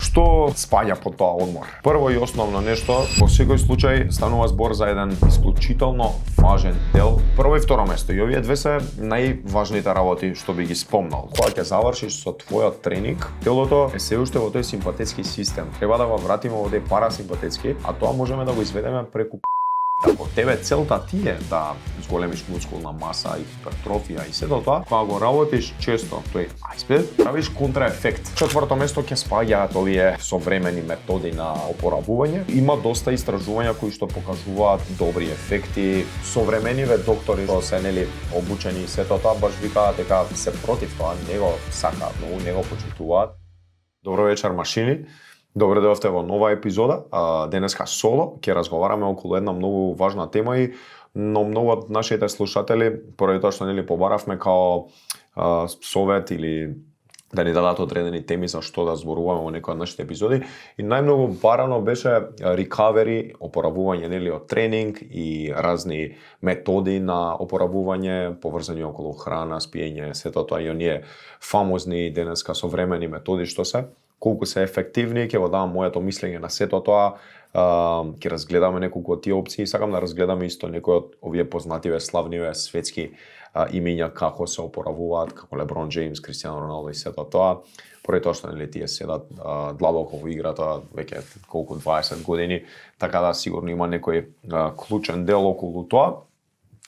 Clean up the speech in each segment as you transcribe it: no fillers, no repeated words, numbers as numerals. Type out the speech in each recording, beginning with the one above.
Што спаѓа под тоа одмор? Прво и основно нешто, во секој случај станува збор за еден исклучително важен дел. Прво и второ место, и овие две се најважните работи што би ги спомнал. Кога ќе завршиш со твојот тренинг, телото е се уште во тој симпатетски систем. Треба да го вратиме во тој парасимпатетски, а тоа можеме да го изведеме преку Ако тебе целта ти е да зголемиш мускулна маса и хипертрофија и сето тоа, кога го работиш често тој ајспед, правиш контраефект. Четврто место ќе спаѓаат овие современи методи на опоравување. Има доста истражувања кои што покажуваат добри ефекти. Современиве доктори што се обучени и сето тоа баш викаат дека се против тоа, не го сакаат, многу не го почитуваат. Добро вечер, машини. Добре дојавте во нова епизода. Денеска соло ќе разговараме околу една многу важна тема но многу од нашите слушатели, поради тоа што побаравме као совет или да ни дадат одредени теми за што да зборуваме во некои од нашите епизоди, и најмногу барано беше recovery, опоравување од тренинг и разни методи на опоравување, поврзани околу храна, спиење, сето тоа и оние фамозни денеска современи методи што се. Колку се ефективни, ќе го давам моето мислење на сето тоа, ќе разгледаме неколку од тие опции и сакам да разгледаме исто некои од овие познативе, славниве светски имиња како се опоравуваат, како Леброн Джеймс, Кристијано Роналдо и сето тоа, поради тоа што тие седат длабоко во играта веќе колку 20 години, така да сигурно има некој клучен дел околу тоа.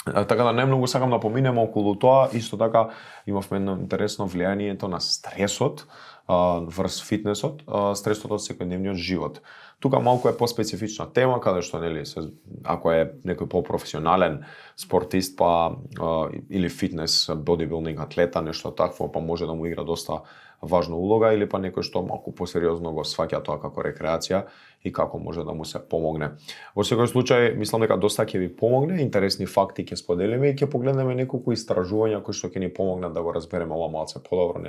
Така да најмногу сакам да поминеме околу тоа, исто така имавме едно интересно влијанието на стресот врз фитнесот, стресот од секојдневниот живот. Тука малку е поспецифична тема, каде што ако е некој попрофесионален спортист или фитнес бодибилдинг атлета, нешто такво, па може да му игра доста важна улога, или па некој што малку посериозно го сваќа тоа како рекреација и како може да му се помогне. Во секој случај, мислам дека доста ќе ви помогне, интересни факти ќе споделиме и ќе погледнеме неколку истражувања кои што ќе ни помогнат да го разбереме ова малце подобро,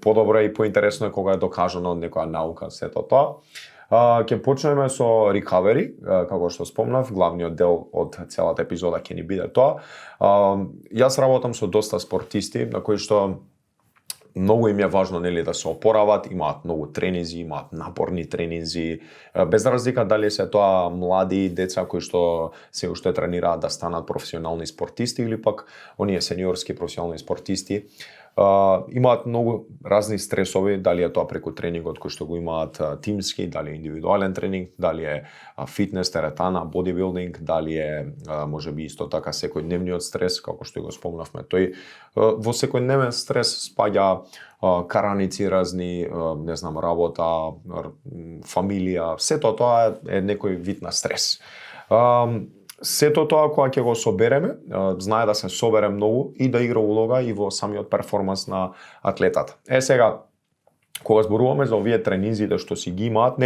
подобро и поинтересно е кога е докажано од некоја наука сето тоа. Ќе почнеме со recovery, како што спомнав, главниот дел од целата епизода ќе ни биде тоа. Јас работам со доста спортисти на кои што многу им е важно да се опорават, имаат многу тренинзи, имаат напорни тренинзи, без разлика дали се тоа млади деца кои што се уште тренираат да станат професионални спортисти или пак оние сениорски професионални спортисти. Имаат многу разни стресови, дали е тоа преку тренингот кој што го имаат тимски, дали е индивидуален тренинг, дали е фитнес, теретана, бодибилдинг, дали е можеби исто така секојдневниот стрес, како што го спомнавме. Тој во секојдневен стрес спаѓа караници разни, работа, фамилија, сето тоа е некој вид на стрес. Сето тоа кога ќе го собереме, знае да се собере многу и да игра улога и во самиот перформанс на атлетата. Сега, кога зборуваме за овие тренинзите што си ги имаат,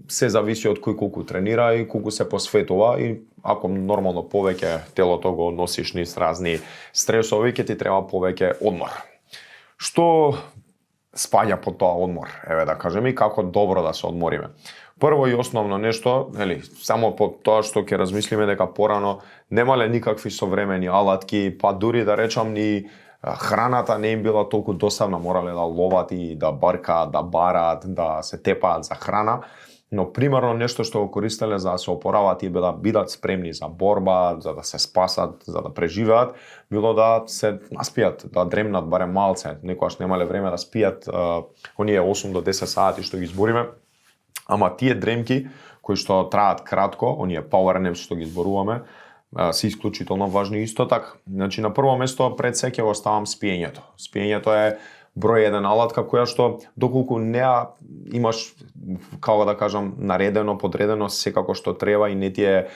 се зависи од кој колку тренира и колку се посветува, и ако нормално повеќе телото го носиш низ разни стресови, ќе ти треба повеќе одмор. Што спаѓа под тоа одмор? Еве да кажеме и како добро да се одмориме. Прво и основно нешто, само по тоа што ќе размислиме дека порано немале никакви современи алатки, па дури да речам ни храната не им била толку досадна, морале да ловат и да баркаат, да бараат, да се тепаат за храна, но примерно нешто што го користеле за да се опорават и да бидат спремни за борба, за да се спасат, за да преживеат, било да се наспијат, да дремнат барем малце, некогаш немале време да спијат оние 8 до 10 сати што ги збориме. Ама тие дремки кои што траат кратко, оние power naps што ги зборуваме, се исклучително важни исто така. На прво место пред се ќе го ставам спиењето. Спиењето е број еден алатка која што доколку не имаш, како да кажам, наредено, подредено секако што треба и не ти е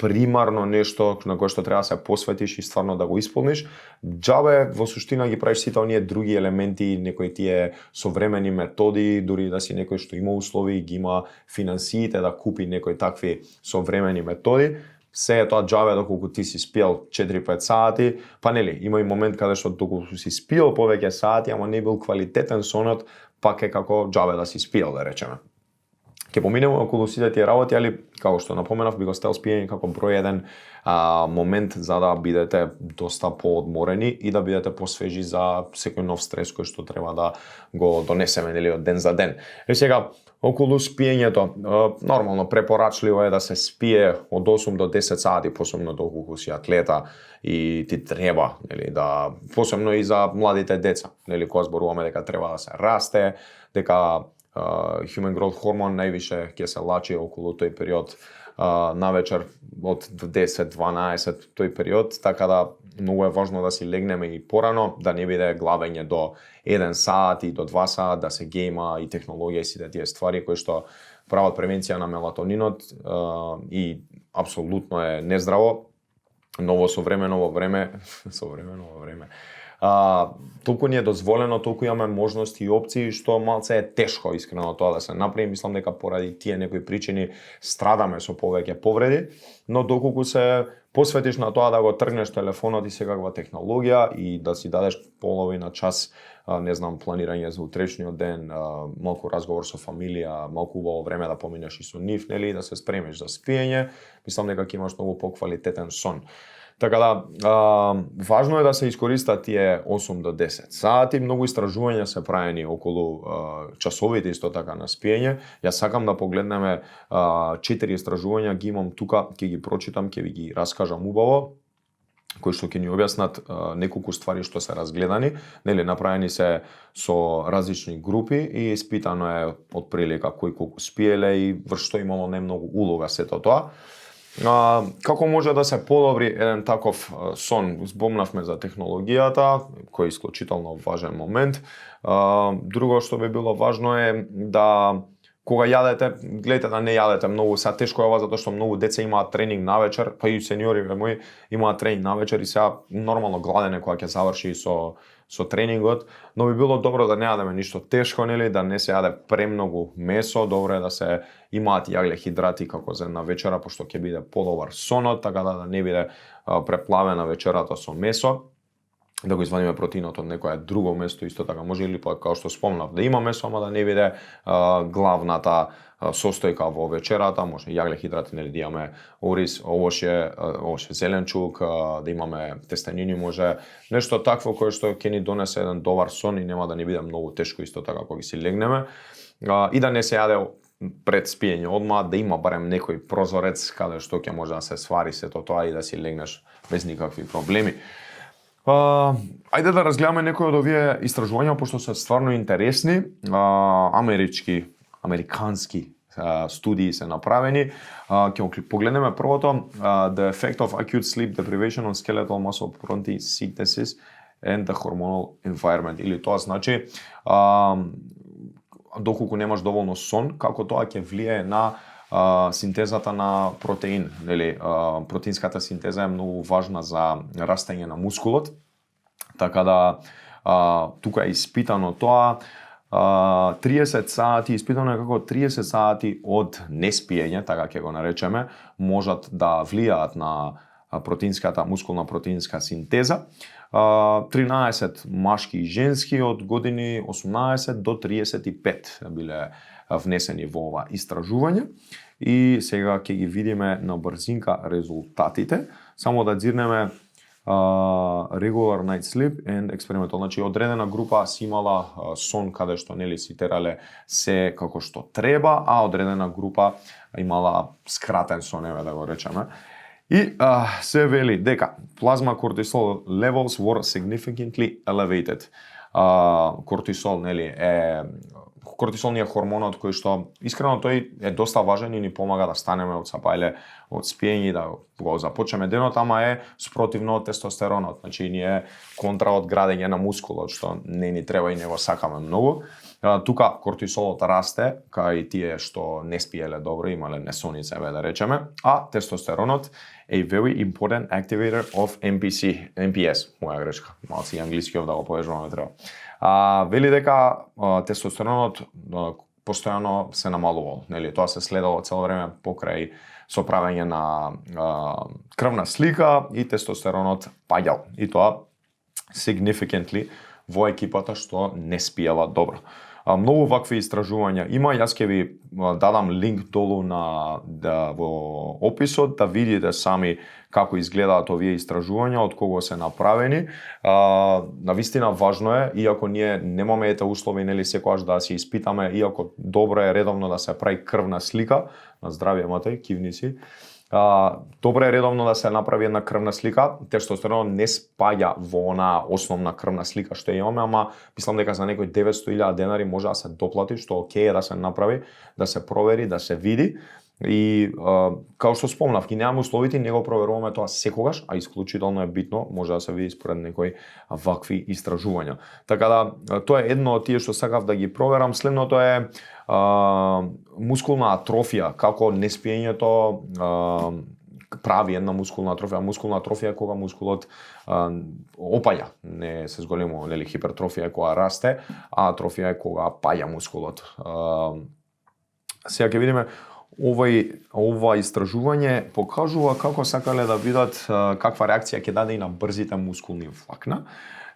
примарно нешто на кое што треба да се посветиш и стварно да го исполниш, џабе во суштина ги правиш сите оние други елементи, некои тие современи методи, дури да си некој што има услови, ги има финансиите да купи некои такви современи методи, се е тоа џабе доколку ти си спиел 4-5 сати, па има и момент каде што доколку си спиел повеќе сати, ама не бил квалитетен сонот, пак е како џабе да си спиел, да речеме. Ќе поминеме околу сите тие работи, али како што напоменав, би го ставил спиење како број еден момент за да бидете доста поодморени и да бидете посвежи за секој нов стрес кој што треба да го донесеме нели од ден за ден. Сега околу спиењето, нормално препорачливо е да се спие од 8 до 10 сати, посебно доколку си атлета и ти треба, нели, да посебно и за младите деца, нели, кога зборуваме дека треба да се расте, дека human growth hormone највише ќе се лачи околу тој период навечер од 10-12 тој период, така да многу е важно да си легнеме и порано, да не биде главење до 1 сат и до 2 сат, да се гейма и технологија и сите тие ствари кои што прават превенција на мелатонинот и апсолутно е нездраво. Ново современо време, толку ни е дозволено, толку имаме можности и опции што малце е тешко искрено тоа да се направи. Мислам дека поради тие некои причини страдаме со повеќе повреди, но доколку се посветиш на тоа да го тргнеш телефонот и секаква технологија и да си дадеш половина час, не знам, планирање за утрешниот ден, малку разговор со фамилија, малку убаво време да поминеш и со нив, нели, да се спремиш за спиење, мислам дека ќе имаш многу поквалитетен сон. Така да, важно е да се искористат тие 8 до 10 сати. Многу истражувања се правени околу часовите исто така на спиење. Јас сакам да погледнеме 4 истражувања, ги имам тука, ќе ги прочитам, ќе ви ги раскажам убаво, кои што ќе ни објаснат неколку ствари што се разгледани, нели, направени се со различни групи и испитано е од прилика кој колку спиеле и врз што имало не многу улога сето тоа. Како може да се подобри еден таков сон? Збомнавме за технологијата, кој е исклучително важен момент. Друго што би било важно е да кога јадете, гледате да не јадете многу. Сега тешко е ова затоа што многу деца имаат тренинг навечер, па и сениорите мои имаат тренинг навечер и сега нормално гладен е кога ќе заврши со тренингот, но би било добро да не јадеме ништо тешко, нели, да не се јаде премногу месо, добро е да се имаат јаглехидрати како за на вечера, пошто ќе биде подобар сонот, така да не биде преплавена вечерата со месо. Да го извадиме протеинот од некое друго место, исто така може, или па како што спомнав, да има месо, ама да не биде главната состојка во вечерата, може јаглехидрати, нели, да имаме ориз, овошје, зеленчук, да имаме тестенини, може нешто такво кое што ќе ни донесе еден добар сон и нема да ни биде многу тешко исто така кога си легнеме, и да не се јаде пред спиење одма, да има барем некој прозорец каде што ќе може да се свари сето тоа и да си легнеш без никакви проблеми. Ајде да разгледаме некои од овие истражувања, пошто се стварно интересни. Американски студии се направени. Ќе погледнеме првото, The effect of acute sleep deprivation on skeletal muscle protein synthesis and the hormonal environment. Или тоа значи, доколку немаш доволно сон, како тоа ќе влијае на синтезата на протеин, нели, протеинската синтеза е многу важна за растење на мускулот, така да тука е испитано тоа, 30 сати, испитано е како 30 сати од неспиење, така ќе го наречеме, можат да влијаат на мускулна протеинска синтеза. 13 машки и женски од години 18 до 35 биле внесени во ова истражување и сега ќе ги видиме на брзинка резултатите. Само да дзирнеме regular night sleep and experimental. Значи, одредена група си имала сон каде што нели си терале се како што треба, а одредена група имала скратен сон, да го речеме. И се вели дека plasma cortisol levels were significantly elevated. Кортисол, нели, е кортисолниот хормонот кој што искрено тој е доста важен и ни помага да станеме од сапајле од спиење и да го започнеме денот, ама е спротивно од тестостеронот, значи ни е контра од градење на мускулот, што не ни треба и не го сакаме многу. Тука кортисолот расте, кај тие што не спиеле добро, имале несоница, да речеме, а тестостеронот a very important activator of MPS, моја грешка, малци англиски да го повежуваме треба. Вели дека тестостеронот постојано се намалувал, нели, тоа се следало цело време покрај соправење на крвна слика и тестостеронот паѓал. И тоа significantly во екипата што не спиела добро. Многу вакви истражувања има, јас ќе ви дадам линк долу во описот да видите сами како изгледаат овие истражувања, од кого се направени. Навистина важно е, иако ние немаме услови нели секогаш да се испитаме, иако добро е редовно да се прави крвна слика, на здравје Матеј, кивници. Добро е редовно да се направи една крвна слика. Тестостеронот не спаѓа во она основна крвна слика што имаме, ама мислам дека за некои 900.000 денари може да се доплати, што окей е да се направи, да се провери, да се види. И као што спомнав, ги немаме условите, не го проверуваме тоа секогаш, а исклучително е битно, може да се види според некои вакви истражувања. Така да, тоа е едно од тие што сакав да ги проверам. Следното е мускулна атрофија, како неспиењето прави една мускулна атрофија. Мускулна атрофија е кога мускулот опаја, не се зголемува, нели хипертрофија е кога расте, а атрофија е кога паја мускулот. Сега ќе видиме ова истражување покажува како сакале да видат каква реакција ќе даде и на брзите мускулни влакна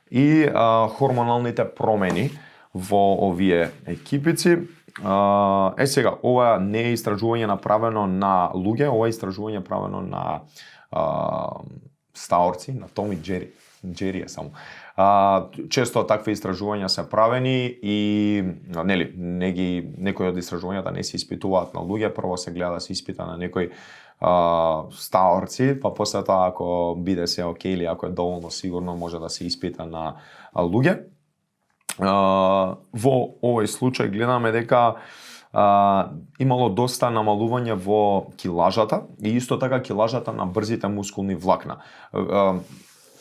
и хормоналните промени во овие екипици. Сега, ова не е истражување направено на луѓе, ова е истражување правено на стаорци, на Том и Джери е само. Често такви истражувања се правени и нели некои од истражувањата не се испитуваат на луѓе, прво се гледа да се испита на некои стаорци, па после тоа ако биде се окей или ако е доволно сигурно може да се испита на луѓе. Во овој случај гледаме дека имало доста намалување во килажата и исто така килажата на брзите мускулни влакна.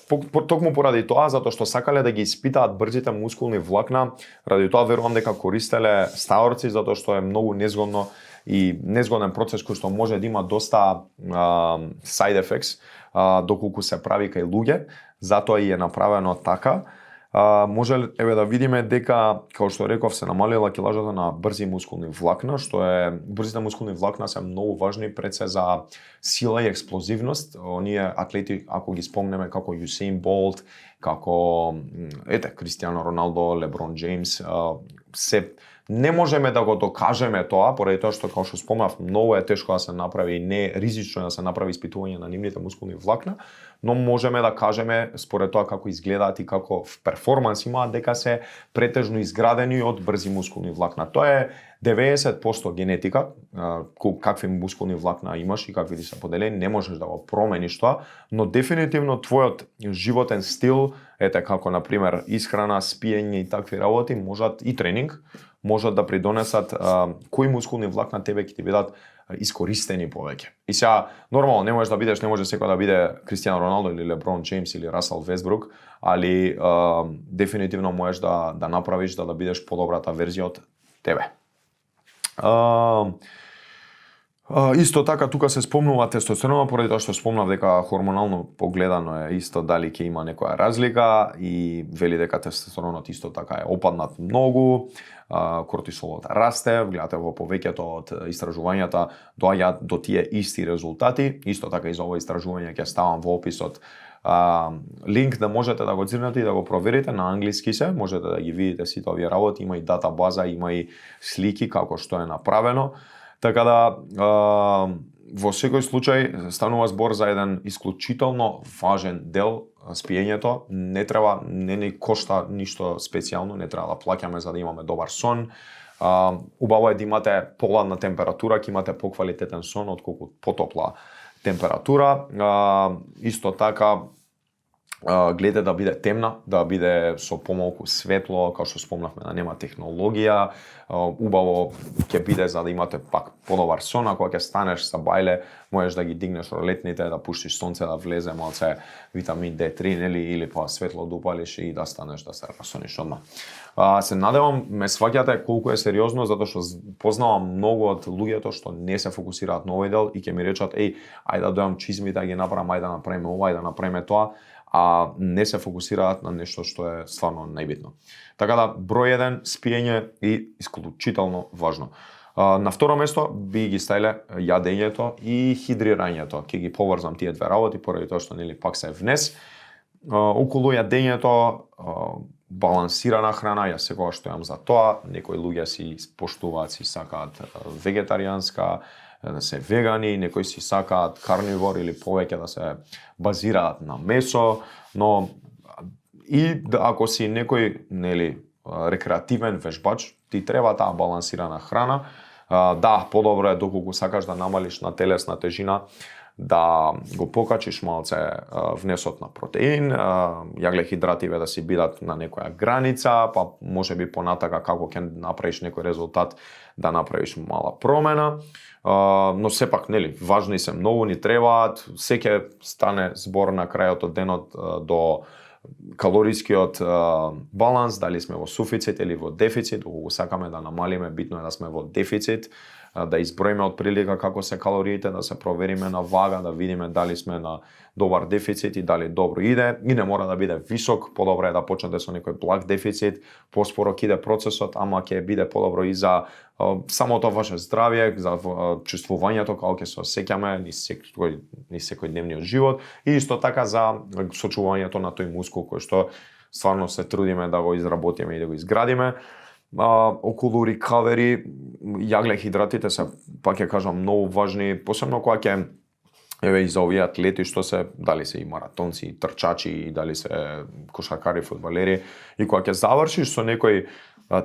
Токму поради тоа, затоа што сакале да ги испитаат брзите мускулни влакна, ради тоа верувам дека користеле стаорци, затоа што е многу незгодно и незгоден процес кој што може да има доста side effects доколку се прави кај луѓе, затоа и е направено така. Може да видиме дека, како што реков, се намалила килажата на брзи мускулни влакна, што е брзите мускулни влакна се многу важни пред се за сила и експлозивност. Оние атлети, ако ги спомнеме како Юсейн Болт, како Кристијано Роналдо, Леброн Джеймс, не можеме да го докажеме тоа, поради тоа што, како што спомнав, многу е тешко да се направи и не е ризично да се направи испитување на нивните мускулни влакна, но можеме да кажеме според тоа како изгледаат и како перформанс имаат дека се претежно изградени од брзи мускулни влакна. Тоа е 90% генетика, какви мускулни влакна имаш и какви ти се поделени, не можеш да го промениш тоа, но дефинитивно твојот животен стил, како на пример исхрана, спиење и такви работи, можат и тренинг, можат да придонесат кои мускулни влакна тебе ќе ти бидат искористени повеќе. И сега, нормално, не може секој да биде Кристијано Роналдо или Леброн Джеймс или Расел Весбрук, али дефинитивно можеш да направиш да бидеш подобрата верзија од тебе. Исто така тука се спомнува тестостеронот, поради тоа што спомнав дека хормонално погледано е исто дали ќе има некоја разлика и вели дека тестостеронот исто така е опаднат многу, кортисолот расте, гледате во повеќето од истражувањата доаѓаат до тие исти резултати, исто така и за ова истражување ќе ставам во описот линк да можете да го црнете и да го проверите, на англиски се, можете да ги видите сите овие работи, има и дата база, има и слики како што е направено. Така да, во секој случај станува збор за еден исклучително важен дел, спиењето. Не ни кошта ништо специјално, не треба да плаќаме за да имаме добар сон. Убаво е да имате поладна температура, ќе имате поквалитетен сон отколку потопла температура. Исто така, гледате да биде темна, да биде со помалку светло, како што спомнавме да нема технологија, убаво ќе биде за да имате пак подобар сон, ако ќе станеш са бајле, можеш да ги дигнеш ролетните, да пуштиш сонце да влезе малце витамин D3, нели, или па светло да упалиш и да станеш да се расониш одма. Се надевам ме сваќате колку е сериозно, затоа што познавам многу од луѓето што не се фокусираат на овој дел и ќе ми речат ајде да дојам чизмите да ги направам, ајде да направиме ова, ајде да направиме тоа, а не се фокусираат на нешто што е стварно најбитно. Така да, број 1, спиење и исклучително важно. На второ место би ги ставиле јадењето и хидрирањето. Ќе ги поврзам тие две работи поради тоа што нели пак се внес. Околу јадењето балансирана храна, јас секогаш стојам за тоа. Некои луѓе си поштуваат, си сакаат вегетаријанска, да се вегани, некои си сакаат карнивор или повеќе да се базираат на месо, но и ако си некој, нели, рекреативен вежбач, ти треба таа балансирана храна. Да, подобро е доколку сакаш да намалиш на телесна тежина, да го покачиш малце внесот на протеин, јаглехидративе да си бидат на некоја граница, па можеби понатака како ќе направиш некој резултат да направиш мала промена. Но сепак, нели, важни се многу, ни требаат, секој стане збор на крајот од денот до калорискиот баланс, дали сме во суфицит или во дефицит. Ако сакаме да намалиме, битно е да сме во дефицит, да изброиме од прилика како се калориите, да се провериме на вага, да видиме дали сме на добар дефицит и дали добро иде. И не мора да биде висок, подобро е да почнете со некој благ дефицит, поспорок иде процесот, ама ќе биде подобро и за самото ваше здравје, за чувствувањето како ќе се осеќаме низ секојдневниот живот и исто така за сочувањето на тој мускул кој што стварно се трудиме да го изработиме и да го изградиме. Околу рекавери, јаглехидратите се, пак ќе кажам, многу важни, посебно кога ќе еве и за овие атлети што се, дали се и маратонци, и трчачи, и дали се кошаркари, фудбалери, и кога ќе завршиш со некој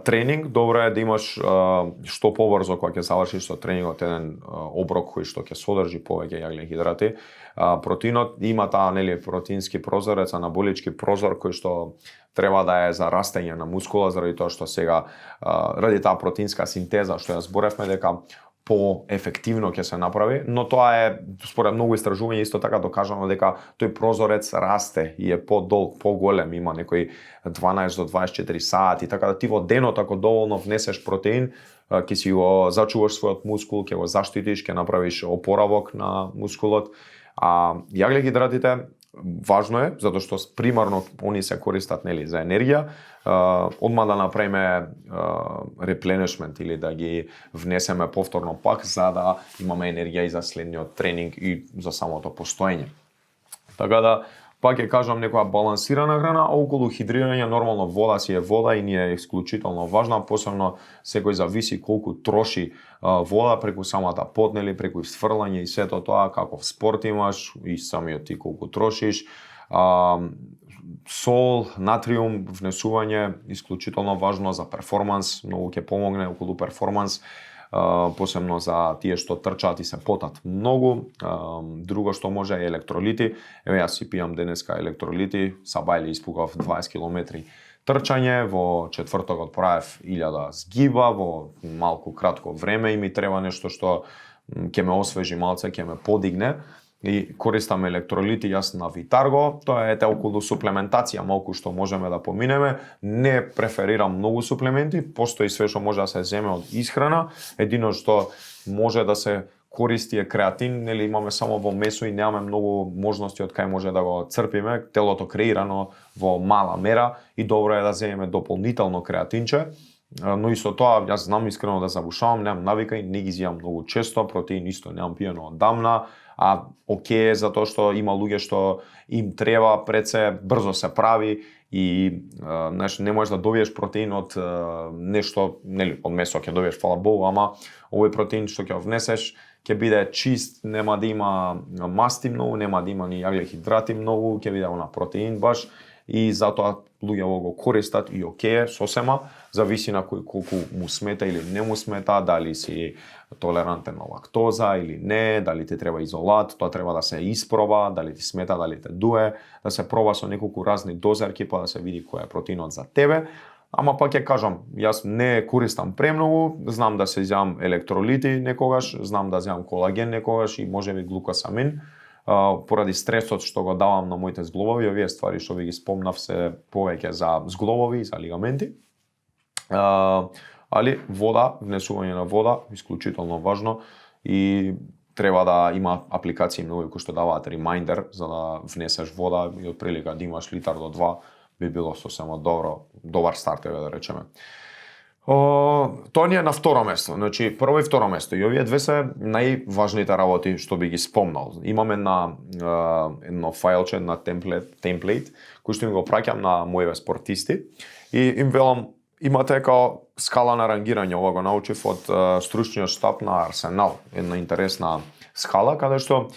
тренинг, добро е да имаш што побрзо кога ќе завршиш со тренингот еден оброк кој што ќе содржи повеќе јаглехидрати. Протеинот има таа, нели, протеински прозорец, анаболички прозор кој што треба да е за растење на мускула, заради тоа што сега ради таа протеинска синтеза што ја зборевме дека по-ефективно ќе се направи, но тоа е според многу истражувања исто така докажано дека тој прозорец расте и е подолг, поголем, има некои 12 до 24 сати, така да ти во денот ако доволно внесеш протеин, ќе си го зачуваш својот мускул, ќе го заштитиш, ќе направиш опоравок на мускулот. А јаглехидратите важно е, затоа што примарно они се користат, нели, за енергија, одма да направиме replenishment или да ги внесеме повторно пак за да имаме енергија и за следниот тренинг и за самото постоење. Така да пак ќе кажам некоја балансирана храна, а околу хидрирање нормално вода си е вода и ни е исклучително важна, посебно секој зависи колку троши вода преку самата пот, нели, преку сфрлање и сето тоа, каков спорт имаш и самиот ти колку трошиш. Сол, натриум, внесување исклучително важно за перформанс, многу ќе помогне околу перформанс. Посебно за тие што трчаат и се потат многу. Друго што може е електролити. Еве јас си пијам денеска електролити, сабајле испугав 20 км трчање, во четвртокот правев 1000 згиба во малку кратко време и ми треба нешто што ќе ме освежи малце, ќе ме подигне. И користам електролити, јас на Витарго, тоа е околу суплементација малку што можеме да поминеме. Не преферирам многу суплементи, постои све што може да се земе од исхрана. Едино што може да се користи е креатин, нели, имаме само во месо и немаме многу можности од кај може да го црпиме. Телото креирано во мала мера и добро е да земеме дополнително креатинче. Но исто тоа, јас знам искрено да забушавам, немам навика и не ги зијам многу често, протеин исто немам пиено одамна, а окей е затоа што има луѓе што им треба пред се, брзо се прави и не можеш да добиеш протеин од нешто, нели, од месо ќе добиеш, фала Богу, ама овој протеин што ќе внесеш ќе биде чист, нема да има масти многу, нема да има ни јаглехидрати многу, ќе биде на протеин баш. И затоа луѓе го користат и окей, сосема, зависи на кој колку му смета или не му смета, дали си толерантен на лактоза или не, дали ти треба изолат, тоа треба да се испроба, дали ти смета, дали те дуе, да се проба со неколку разни дозерки па да се види кој е протеинот за тебе. Ама пак ќе кажам, јас не користам премногу, знам да се изјам електролити некогаш, знам да земам колаген некогаш и можеби глукосамин. Поради стресот што го давам на моите зглобови, овие ствари што ви ги спомнав се повеќе за зглобови и за лигаменти. Али вода, внесување на вода, исклучително важно и треба да има апликации многу кои што даваат ремайндер за да внесеш вода и од прилика да имаш литар до 2 би било сосема добар старт, да речеме. Тоа ни е на второ место. Значи, прво и второ место. И овие две се најважните работи што би ги спомнал. Имаме на едно фајлче на темплейт, кој што им го праќам на моите спортисти и им велам имате као скала на рангирање, ова го научив од стручниот штаб на Арсенал, една интересна скала каде што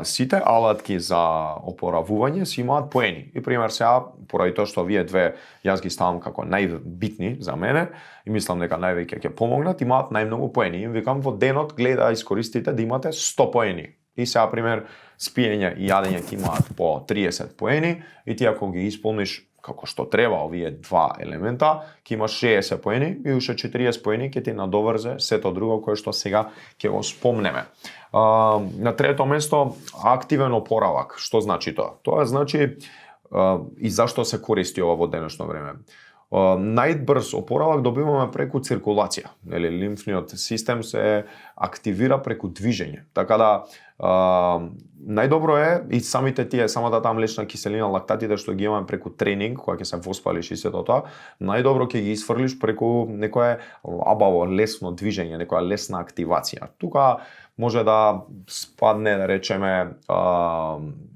сите алатки за опоравување си имаат поени. И пример сега, поради тоа што вие две јас ги ставам како најбитни за мене и мислам дека највеќе ќе помогнат, имаат најмногу поени. И викам во денот гледа искористите да имате 100 поени. И сега пример спиење и јадење ќе имаат по 30 поени и ти ако ги исполниш како што треба овие два елемента, ќе имаш 60 поени и уште 40 поени ќе ти надоврзе сето друго кое што сега ќе го спомнеме. На трето место, активен опоравак. Што значи тоа? Тоа значи и зашто се користи ова во денешно време. Најбрз опоравак добиваме преку циркулација. Нели, лимфниот систем се активира преку движење. Така да најдобро е и самата таа млечна киселина, лактатите што ги имаме преку тренинг, кога ќе се воспалиш и сето тоа, најдобро ќе ги isfрлиш преку некое лабаво, лесно движење, некоја лесна активација. Тука може да спадне, да речеме,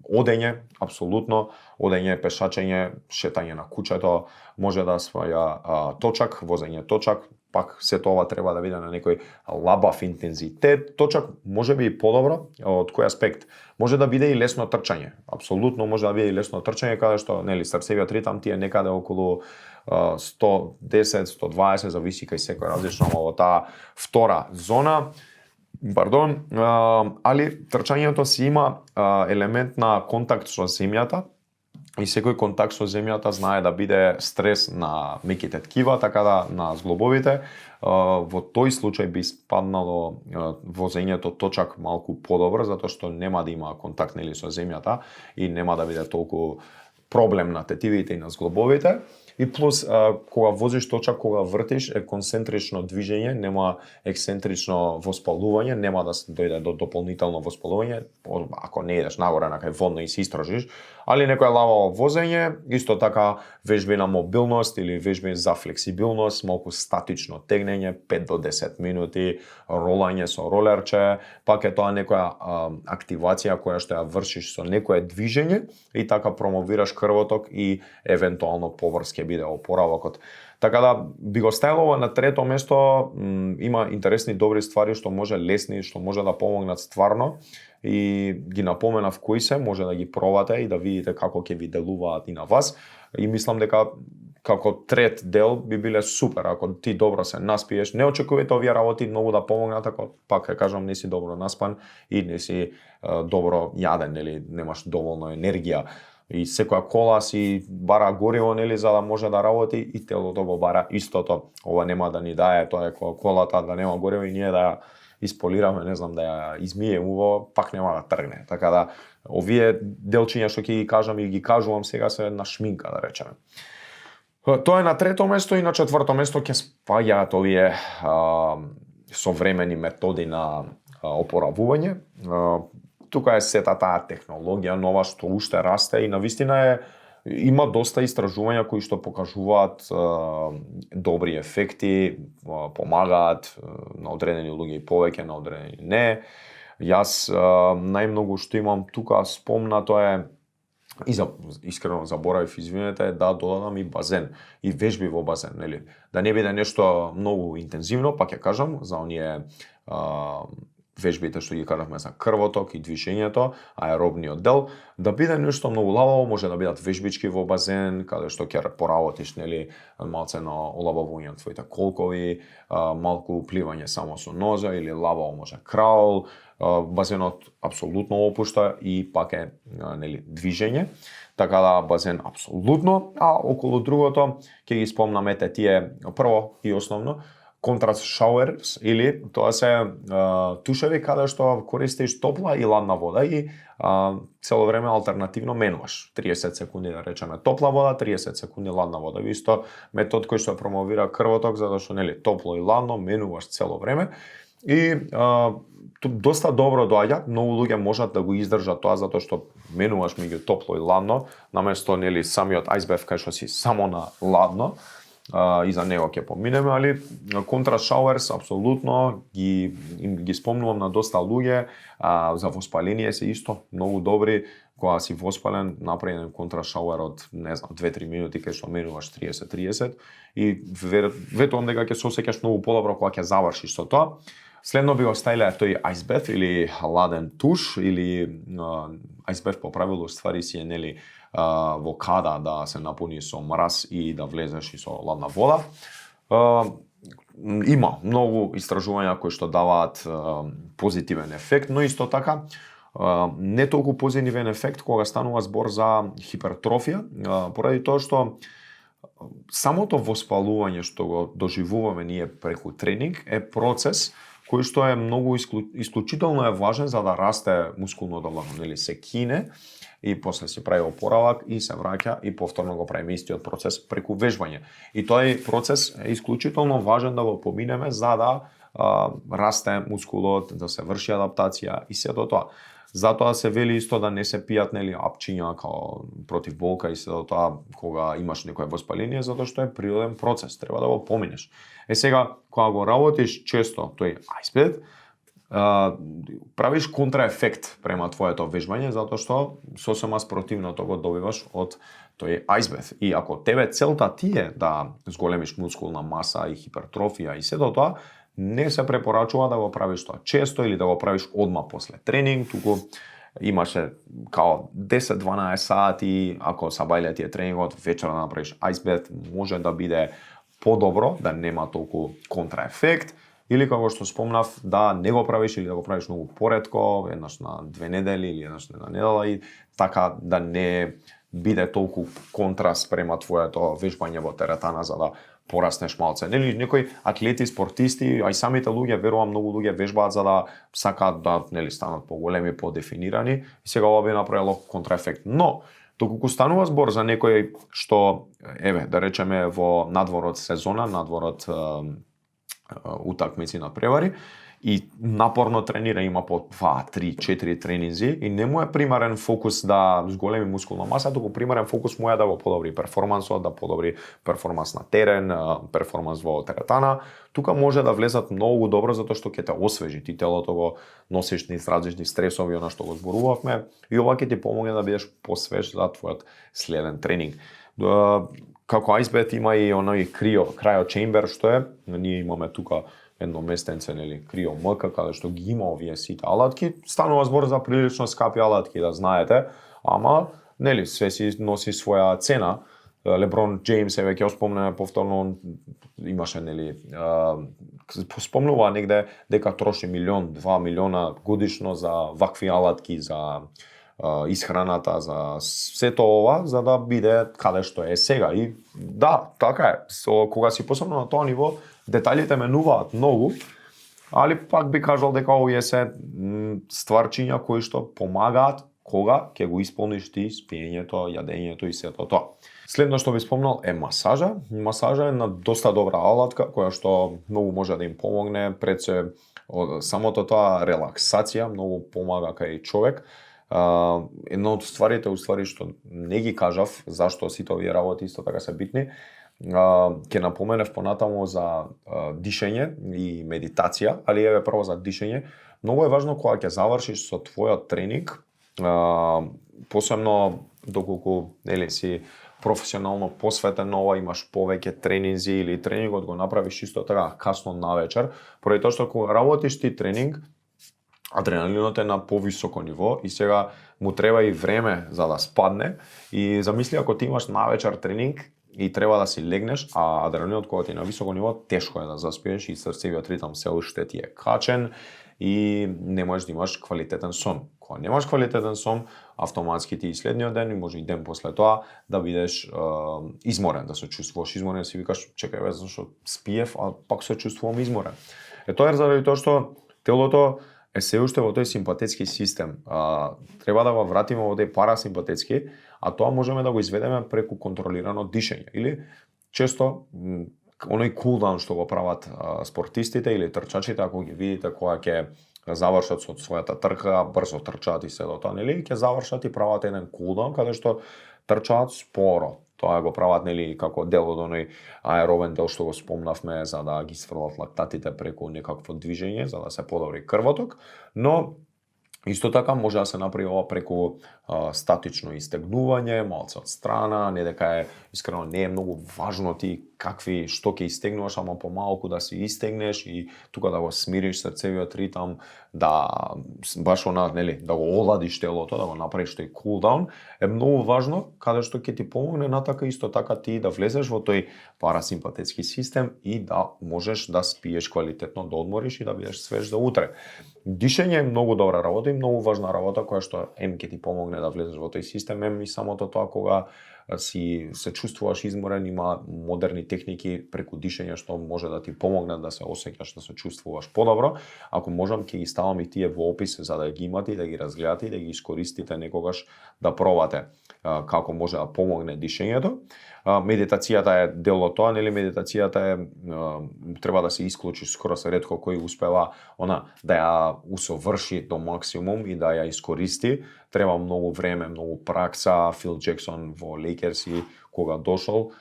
одење, апсолутно, одење, пешачење, шетање на куќето, може да спаја точак, возење точак, пак сето ова треба да биде на некој лабав интензитет. Точак може би и подобро, од кој аспект? Може да биде и лесно трчање. Апсолутно може да биде и лесно трчање, каде што, нели, срцевиот ритам ти е некаде околу 110, 120, зависи кај секој различно во таа втора зона. Али трчањето си има елемент на контакт со земјата и секој контакт со земјата знае да биде стрес на меките ткива, така да на зглобовите. Во тој случај би спаднало возењето точак малку подобро, затоа што нема да има контакт нели со земјата и нема да биде толку проблем на тетивите и на зглобовите. И плюс, кога возиш точак, кога вртиш, е концентрично движење, нема ексцентрично воспалување, нема да се дојде до дополнително воспалување, ако не идеш нагоре на кај водно и се истражиш, али некој лававо возење, исто така вежби на мобилност или вежби за флексибилност, малку статично тегнење, 5 до 10 минути, ролање со ролерче, пак е тоа некоја активација која што ја вршиш со некое движење и така промовираш крвоток и евентуално поврз ќе биде опоравокот. Така да би го ставил на трето место, има интересни добри ствари што може лесни, што може да помогнат стварно и ги напоменав кои се, може да ги пробате и да видите како ќе ви делуваат и на вас. И мислам дека како трет дел би биле супер ако ти добро се наспиеш. Не очекувате овие работи многу да помогнат ако пак ќе кажам не си добро наспан и не си добро јаден или немаш доволно енергија. И секоја кола си бара гориво, нели, за да може да работи и телото го бара истото. Ова нема да ни дае, тоа е колата да нема гориво и ние да ја исполираме, не знам, да ја измиеме, пак нема да тргне. Така да, овие делчиња што ќе ги кажам и ги кажувам сега се на шминка, да речеме. Тоа е на трето место и на четврто место ќе спаѓаат овие современи методи на опоравување. Тука е сета таа технологија нова што уште расте и навистина има доста истражувања кои што покажуваат добри ефекти, помагаат на одредени луѓе и повеќе, на одредени не. Јас најмногу што имам тука спомнато е и искрено заборавив, извинете, да додадам и базен и вежби во базен, нели? Да не биде нешто многу интензивно, пак ќе кажам за оние вежбите што ги кажавме за крвоток и движењето, аеробниот дел, да биде нешто многу лабаво, може да бидат вежбички во базен, каде што ќе поработиш, нели, малце на олабавување на твоите колкови, малку пливање само со ноза или лабаво може краул. Базенот апсолутно опушта и пак е, нели, движење. Така да базен апсолутно, а околу другото ќе ги спомнаме тие прво и основно контраст шауерс или тоа се тушеви каде што користиш топла и ладна вода и цело време алтернативно менуваш. 30 секунди да речеме топла вода, 30 секунди ладна вода. Исто метод кој што промовира крвоток затоа што нели топло и ладно менуваш цело време и доста добро доаѓа, многу луѓе можат да го издржат тоа затоа што менуваш меѓу топло и ладно, наместо нели самиот ајсбев кај што си само на ладно. и за него ќе поминеме, али контра шауерс апсолутно ги спомнувам на доста луѓе, за воспаление се исто многу добри. Кога си воспален, направи еден контра шауер од, не знам, 2-3 минути кај што менуваш 30-30 и ветувам дека ќе се осеќаш многу подобро кога ќе завршиш со тоа. Следно би оставиле тој ice bath или ладен туш или ice bath по правило ствари си е нели во када да се напуни со мраз и да влезеш и со ладна вода. Има многу истражувања кои што даваат позитивен ефект, но исто така не толку позитивен ефект кога станува збор за хипертрофија, поради тоа што самото воспалување што го доживуваме ние преку тренинг е процес кој што е многу исклучително е важен за да расте мускулното влакно, нели се кине и после се прави опоравак и се враќа и повторно го правиме истиот процес преку вежбање. И тој процес е исклучително важен да го поминеме за да расте мускулот, да се врши адаптација и сето тоа. Затоа се вели исто да не се пијат нели апчиња као против болка и сето тоа кога имаш некое воспаление, затоа што е природен процес, треба да го поминеш. Сега кога го работиш често тој ice bath, правиш контраефект према твоето вежбање затоа што сосема спротивното го добиваш од тој ice bath. И ако тебе целта ти е да зголемиш мускулна маса и хипертрофија и сето тоа, не се препорачува да го правиш тоа често или да го правиш одма после тренинг, туку имаше као 10-12 сати, ако сабајле ти е тренингот, вечера да направиш ice bath, може да биде подобро, да нема толку контраефект, или како што спомнав, да не го правиш или да го правиш многу поретко, еднаш на 2 недели или еднаш на недела и така да не биде толку контраст према твоето вежбање во теретана за да пораснеш малце. Нели некои атлети, спортисти, а и самите луѓе, верувам многу луѓе вежбаат за да сакаат да нели станат поголеми, подефинирани и сега ова би направило контраефект. Но доколку станува збор за некој што еве да речеме во надворот сезона, надворот утакмици на превари и напорно тренира, има по 2, 3, 4 тренинзи и не му е примарен фокус да зголеми мускулна маса, туку примарен фокус му е да го подобри перформансот, да подобри перформанс на терен, перформанс во теретана. Тука може да влезат многу добро затоа што ќе те освежи, ти телото го носиш низ различни стресови, она што го зборувавме, и ова ќе ти помогне да бидеш посвеж за твојот следен тренинг. Како ice bath има и оној cryo chamber што е, ние имаме тука едно местенце, нели, Cryo МК, каде што ги има овие сите алатки. Станува збор за прилично скапи алатки, да знаете, ама, нели, све си носи своја цена. Леброн Джеймс, еве ќе спомнеме повторно, имаше, нели, спомнува негде дека троши 1-2 милиона годишно за вакви алатки, за исхраната, за сето ова, за да биде каде што е сега. И да, така е. Кога си посебно на тоа ниво, деталите менуваат многу, али пак би кажал дека овие се стварчиња кои што помагаат кога ќе го исполниш ти спиењето, јадењето и сето тоа. Следно што би спомнал е масажа. Масажа е една доста добра алатка која што многу може да им помогне пред се самото тоа релаксација, многу помага кај човек. Една од стварите што не ги кажав, зашто сите овие работи исто така се битни, ќе напоменев понатаму за дишење и медитација, али еве прво за дишење. Многу е важно кога ќе завршиш со твојот тренинг, посебно доколку нели си професионално посветен ова, имаш повеќе тренинзи или тренингот го направиш исто така касно навечер, поради тоа што кога работиш ти тренинг, адреналинот е на повисоко ниво и сега му треба и време за да спадне. И замисли ако ти имаш навечер тренинг и треба да си легнеш, а адреналинот кога ти е на високо ниво, тешко е да заспиеш и срцевиот ритам се уште ти е качен и не можеш да имаш квалитетен сон. Кога немаш квалитетен сон, автоматски ти и следниот ден и може и ден после тоа да бидеш изморен, да се чувствуваш изморен, си викаш чекај бе, зашто спиев, а пак се чувствувам изморен. Тоа е заради тоа што телото е се уште во тој симпатетски систем. Треба да го вратиме во тој парасимпатетски, а тоа можеме да го изведеме преку контролирано дишење. Или често оној кулдаун што го прават спортистите или трчачите, ако ги видите кога ќе завршат со својата трка, брзо трчаат и се до тоа, нели, ќе завршат и прават еден кулдаун каде што трчаат споро. Тоа го прават нели како дел од оној аеробен дел што го спомнавме за да ги сврлат лактатите преку некакво движење за да се подобри крвоток, но исто така може да се направи ова преку статично истегнување, малце од страна, не дека е искрено не е многу важно ти што ќе истегнуваш, ама помалку да си истегнеш и тука да го смириш срцевиот ритам, да баш нели, да го оладиш телото, да го направиш тој кулдаун, е многу важно, каде што ќе ти помогне натака исто така ти да влезеш во тој парасимпатетски систем и да можеш да спиеш квалитетно, да одмориш и да бидеш свеж за утре. Дишење е многу добра работа и многу важна работа која што ќе ти помогне да влезеш во тој систем, и самото тоа кога се чувствуваш изморен, има модерни техники преку дишење што може да ти помогнат да се осеќаш, да се чувствуваш подобро. Ако можам ќе ги ставам и тие во опис за да ги имате и да ги разгледате и да ги искористите некогаш да пробате како може да помогне дишењето. Медитацијата е дел од тоа, нели медитацијата е треба да се исклучи, скоро се ретко кој успева да ја усоврши до максимум и да ја искористи. Треба многу време, многу пракса. Фил Джексон во Лейкерси кога дошол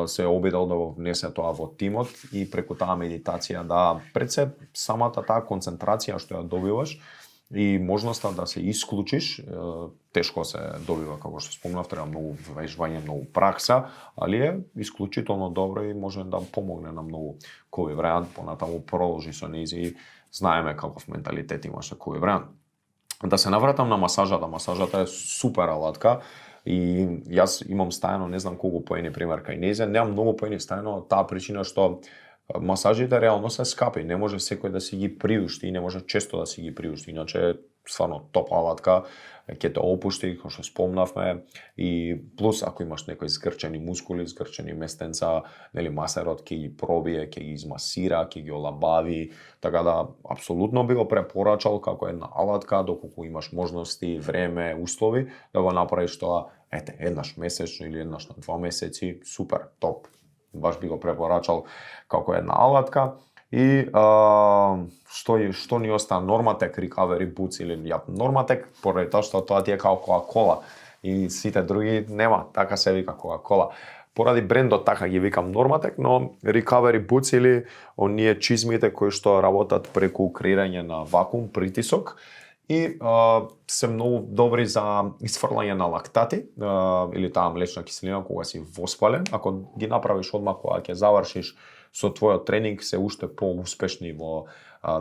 се обидел да го внесе тоа во тимот и преку таа медитација да пред се самата таа концентрација што ја добиваш и можноста да се исклучиш, тешко се добива, како што спомнав, треба многу вежбање, многу пракса, али е исклучително добро и може да помогне на многу. Коби Брајант понатаму продолжи со низи, знаеме каков менталитет имаше Коби Брајант. Да се навратам на масажата. Масажата е супер алатка и јас имам стајано, не знам колку поени пример кај нејзе, немам многу поени стајано од таа причина што масажите реално се скапи, не може секој да си ги приушти и не може често да си ги приушти, иначе стварно топ алатка, ќе те опушти, како што спомнавме, и плюс ако имаш некои згрчени мускули, згрчени местенца, нели масерот ќе ги пробие, ќе ги измасира, ќе ги олабави, така да апсолутно би го препорачал како една алатка, доколку имаш можности, време, услови, да го направиш тоа, еднаш месечно или еднаш на 2 месеци, супер, топ. Баш би го препорачал како една алатка. И што ни остана? Норматек Recovery Boots или Норматек, поради тоа што тоа ти е како Кока-кола и сите други нема, така се вика Кока-кола. Поради брендот така ги викам Норматек, но Recovery Boots или оние чизмите кои што работат преку креирање на вакуум притисок и се многу добри за исфрлање на лактати или таа млечна киселина кога си воспален. Ако ги направиш одмах кога ќе завршиш со твојот тренинг, се уште поуспешни во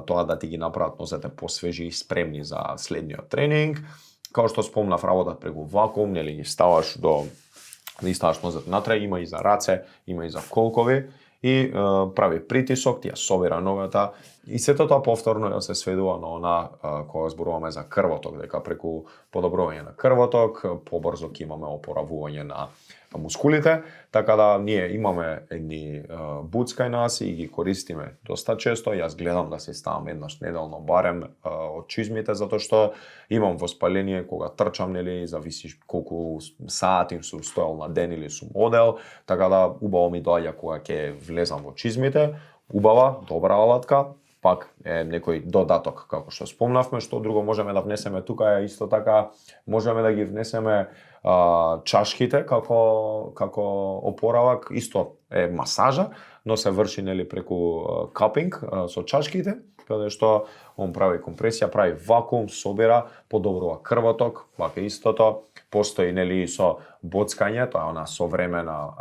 тоа да ти ги направат нозете посвежи и спремни за следниот тренинг. Као што спомнав, работат преку вакуум, нели ги ставаш нозете натре, има и за раце, има и за колкови и прави притисок, ти ја собира ногата и сето тоа повторно се сведува на кога зборуваме за крвоток, дека преку подобрување на крвоток, побрзо ќе имаме опоравување на мускулите, така да ние имаме едни бутс кај нас и ги користиме доста често. Јас гледам да се ставам еднаш неделно барем од чизмите, затоа што имам воспаление кога трчам, нели, зависи колку сати сум стоел на ден или сум одел, така да убаво ми доаѓа кога ќе влезам во чизмите, убава, добра алатка, пак е некој додаток, како што спомнавме. Што друго можеме да внесеме тука е исто така, можеме да ги внесеме чашките како опоравак, исто е масажа, но се врши нели преку капинг со чашките, каде што он прави компресија, прави вакуум, собира, подобрува крвоток, пак е истото. Постои нели со боцкање, тоа е она современа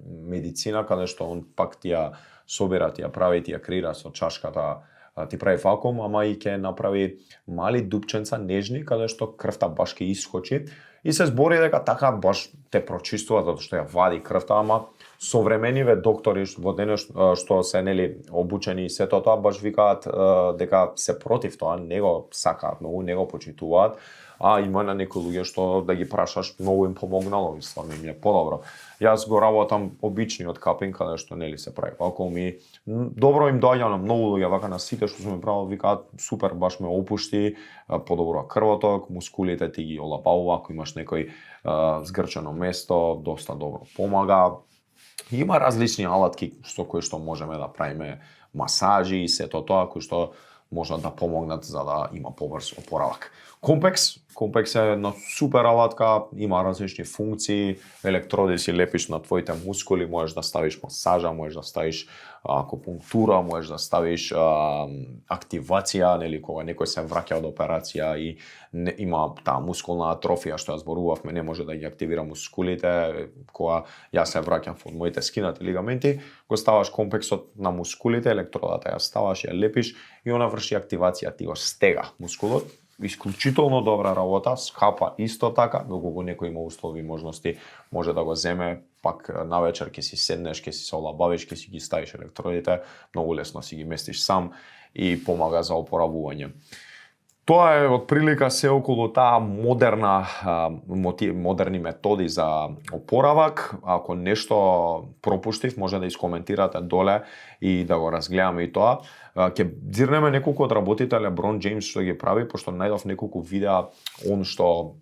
медицина каде што он пак ти ја собира, ти ја прави, ти ја креира со чашката, ти прави вакуум, ама и ќе направи мали дупченца нежни каде што крвта баш ќе искочи и се збори дека така баш те прочистува затоа што ја вади крвта, ама современиве доктори во денес што се нели обучени и сето тоа баш викаат дека се против тоа, не го сакаат многу, не го почитуваат, а има на некои луѓе што да ги прашаш многу им помогнало и стварно им е подобро. Јас го работам обичниот капинг каде што нели се прави вакуум и добро им доаѓа на многу луѓе, вака на сите што сум правил викаат супер, баш ме опушти, подобрува крвоток, мускулите ти ги олабавува, ако имаш некој згрчено место, доста добро помага. Има различни алатки со кои што можеме да правиме масажи и сето тоа кои што може да помогнат за да има побрз опоравак. Компекс е една супер алатка, има различни функции, електроди си лепиш на твоите мускули, можеш да ставиш масажа, можеш да ставиш акупунктура, можеш да ставиш активација, нели кога некој се враќа од операција и има таа мускулна атрофија што ја зборувавме, не може да ги активира мускулите, кога јас се враќам од моите скинати лигаменти, го ставаш компексот на мускулите, електродата ја ставаш, ја лепиш и она врши активација, ти го стега мускулот. Исклучително добра работа, скапа исто така, доколку некој има услови и можности, може да го земе, пак навечер ќе си седнеш, ќе си се олабавиш, ќе си ги ставиш електродите, многу лесно си ги местиш сам и помага за опоравување. Тоа е од прилика се околу таа модерни методи за опоравак. Ако нешто пропуштив, може да искоментирате доле и да го разгледаме и тоа. Ќе дзирнеме неколку од работите Леброн Джеймс што ги прави, пошто најдов неколку видеа он што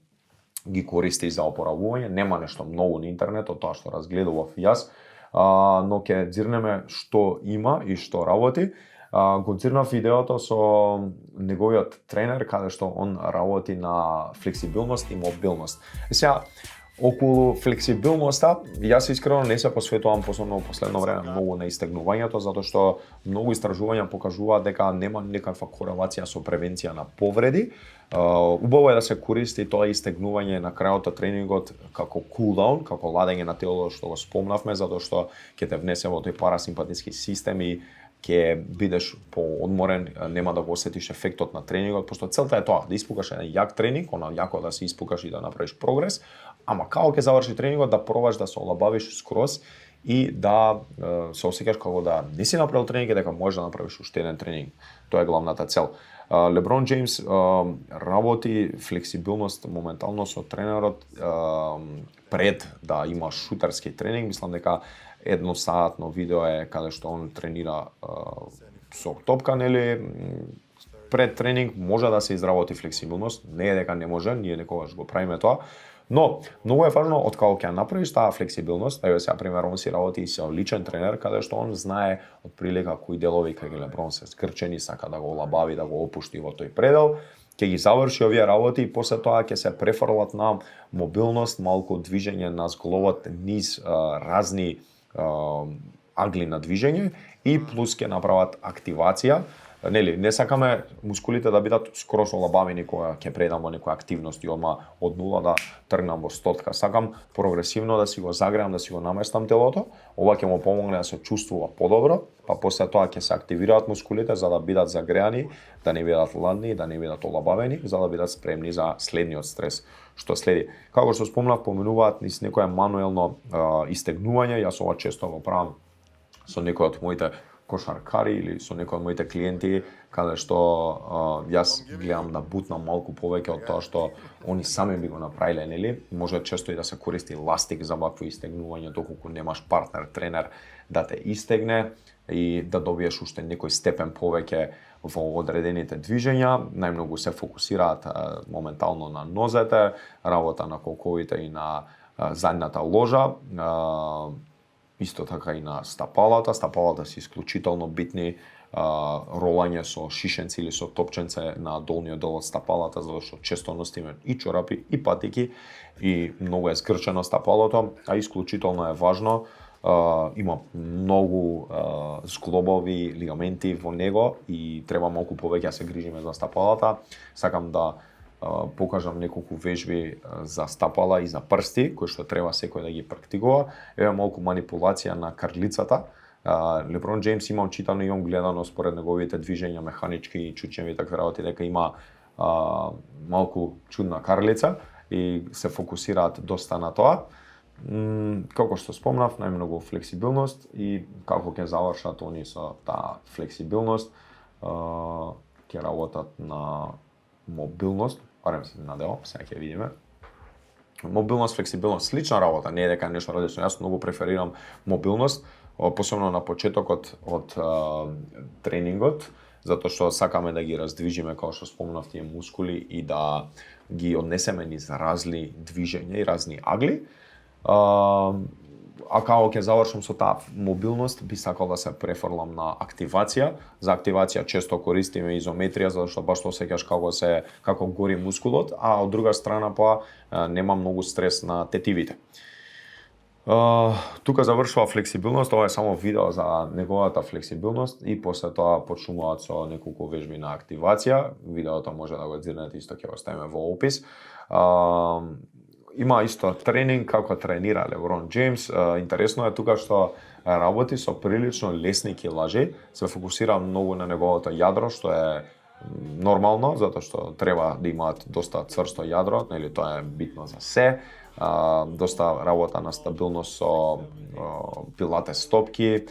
ги користи за опоравување. Нема нешто многу на интернетот, тоа што разгледував јас, но ќе дзирнеме што има и што работи. Го дзирнав видеото со неговиот тренер, каде што он работи на флексибилност и мобилност. Сега, околу флексибилноста, јас искрено не се посветувам посебно во последно време многу на истегнувањето, затоа што многу истражувања покажуваат дека нема некаква корелација со превенција на повреди. Убаво е да се користи тоа истегнување на крајот од тренингот како кулдаун, како ладење на телото што го спомнавме, затоа што ќе те внесе во тој парасимпатички систем и ќе бидеш поодморен, нема да го осетиш ефектот на тренингот, пошто целта е тоа, да испукаш еден јак тренинг, она јако да се испукаш и да направиш прогрес, ама како ќе заврши тренингот да пробаш да се олабавиш скроз и да се осеќаш како да не си направил тренинг и дека можеш да направиш уште еден тренинг. Тоа е главната цел. Леброн Джеймс работи флексибилност моментално со тренерот пред да има шутерски тренинг, мислам дека едносаатно видео е каде што он тренира со топка, нели, пред тренинг може да се изработи флексибилност, не е дека не може, ние некогаш го правиме тоа, но многу е важно од кога ќе направиш таа флексибилност, еве сега пример он си работи и со личен тренер каде што он знае од прилика кои делови кај Леброн се скрчени, сака да го олабави, да го опушти во тој предел, ќе ги заврши овие работи и после тоа ќе се префрлат на мобилност, малку движење на зглобот низ разни агли на движење и плюс ќе направат активација. Нели, не сакаме мускулите да бидат скроз олабавени кога ќе предам во некоја активност и одма од нула да тргнам во стотка. Сакам прогресивно да си го загреам, да си го наместам телото. Ова ќе му помогне да се чувствува подобро, па после тоа ќе се активираат мускулите за да бидат загреани, да не бидат ладни, да не бидат олабавени, за да бидат спремни за следниот стрес што следи. Како што спомнав, поменуваат низ некое мануелно истегнување. Јас ова често го правам со некој од моите кошаркари или со некој од моите клиенти, каде што јас гледам да бутнам малку повеќе од тоа што они сами би го направиле, нели? Може често и да се користи ластик за вакво истегнување, доколку немаш партнер, тренер да те истегне и да добиеш уште некој степен повеќе во одредените движења. Најмногу се фокусираат моментално на нозете, работа на колковите и на задната ложа, исто така и на стапалата. Стапалата се исклучително битни, ролање со шишенци или со топченце на долниот дел од стапалата, затоа што често носиме и чорапи и патики и многу е згрчено стапалото, а исклучително е важно. Има многу зглобови лигаменти во него и треба малку повеќе да се грижиме за стапалата. Сакам да покажам неколку вежби за стапала и за прсти, кои што треба секој да ги практикува. Еве малку манипулација на карлицата. Леброн Джеймс има читано и он гледано според неговите движења механички и чучеви такви работи дека има малку чудна карлица и се фокусираат доста на тоа. Како што спомнав, најмногу флексибилност и како ќе завршат они со таа флексибилност, ќе работат на мобилност, барем се надевам, сега ќе видиме. Мобилност, флексибилност, слична работа, не е дека нешто различно. Јас многу преферирам мобилност, посебно на почетокот од тренингот, затоа што сакаме да ги раздвижиме, како што спомнав, тие мускули и да ги однесеме низ разни движења и разни агли. а како ќе завршам со таа мобилност, би сакал да се префрлам на активација. За активација често користиме изометрија, зашто баш што осеќаш како гори мускулот, а од друга страна нема многу стрес на тетивите. Тука завршува флексибилност, ова е само видео за неговата флексибилност и после тоа почнуваат со неколку вежби на активација. Видеото може да го дзирнете, исто ќе го ставиме во опис. Има исто тренинг како тренира Леброн Джеймс. Интересно е тука што работи со прилично лесни килажи, се фокусира многу на неговото јадро, што е нормално, затоа што треба да имаат доста цврсто јадро, нели тоа е битно за се. Доста работа на стабилност со пилатес стопки.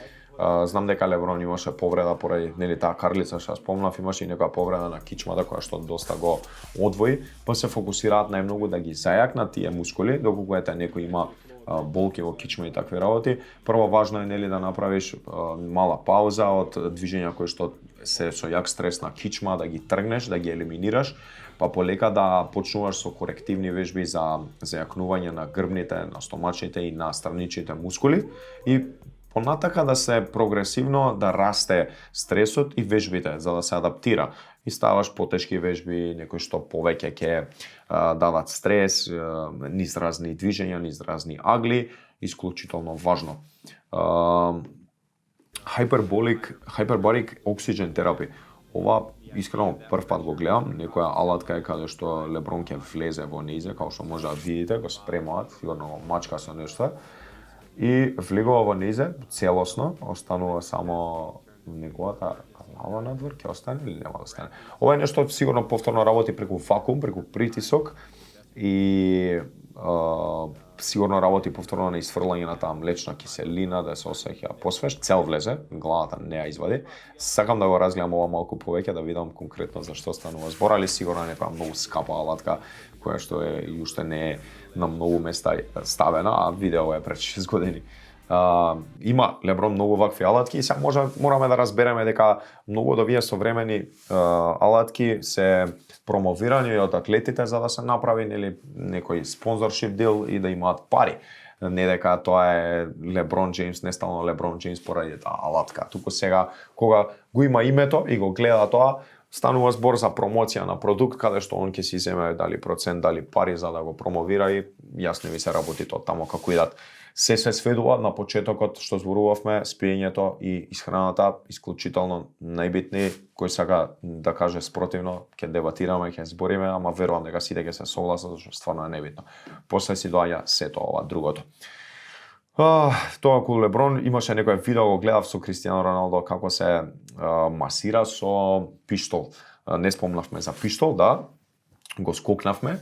Знам дека Леброн имаше повреда поради таа карлица што спомнав, имаше и некоја повреда на кичмата која што доста го одвои, се фокусираат најмногу да ги зајакнат тие мускули, доколку некој има болки во кичма и такви работи. Прво важно е да направиш мала пауза од движења кои што се со јак стрес на кичма, да ги тргнеш, да ги елиминираш, полека да почнуваш со корективни вежби за зајакнување на грбните, на стомачните и на страничните мускули и понатака да се прогресивно да расте стресот и вежбите за да се адаптира. И ставаш потешки вежби, некои што повеќе ќе дават стрес, низ разни движења, низ разни агли, исклучително важно. Hyperbaric oxygen therapy. Ова искрено прв пат го гледам, некоја алатка е каде што Леброн ќе влезе во низе, како што може да видите, го спремаат, сигурно мачка со нешто. И влегува во низе целосно, останува само неговата глава надвор, ќе остане или нема да остане. Ова е нешто сигурно повторно работи преку вакуум, преку притисок и сигурно работи повторно на исфрлање на таа млечна киселина, да се осеќа посвеж, цел влезе, главата не ја извади. Сакам да го разгледам ова малку повеќе, да видам конкретно за што станува збор, али сигурно некоја многу скапа алатка, која што е и уште не е на многу места ставена, а видео е пред 6 години. Има Леброн многу вакви алатки и сега мораме да разбереме дека многу од овие современи алатки се промовирани од атлетите за да се направи некој спонзоршип дел и да имаат пари. Не дека тоа е Леброн Джеймс, не стално Леброн Джеймс поради таа алатка. Туку сега кога го има името и го гледа тоа, станува збор за промоција на продукт каде што он ќе си земе дали процент, дали пари за да го промовира и јасно ви се работи тоа таму како идат. Се сведува на почетокот што зборувавме, спиењето и исхраната исклучително најбитни, кој сака да каже спротивно, ќе дебатираме, ќе збориме, ама верувам дека сите ќе се согласат зашто стварно е небитно. После си доаѓа сето ова другото. Тоа кога Леброн имаше некој видео го гледав со Кристијано Роналдо како се масира со пиштол. Не спомнавме за пиштол, да, го скокнавме.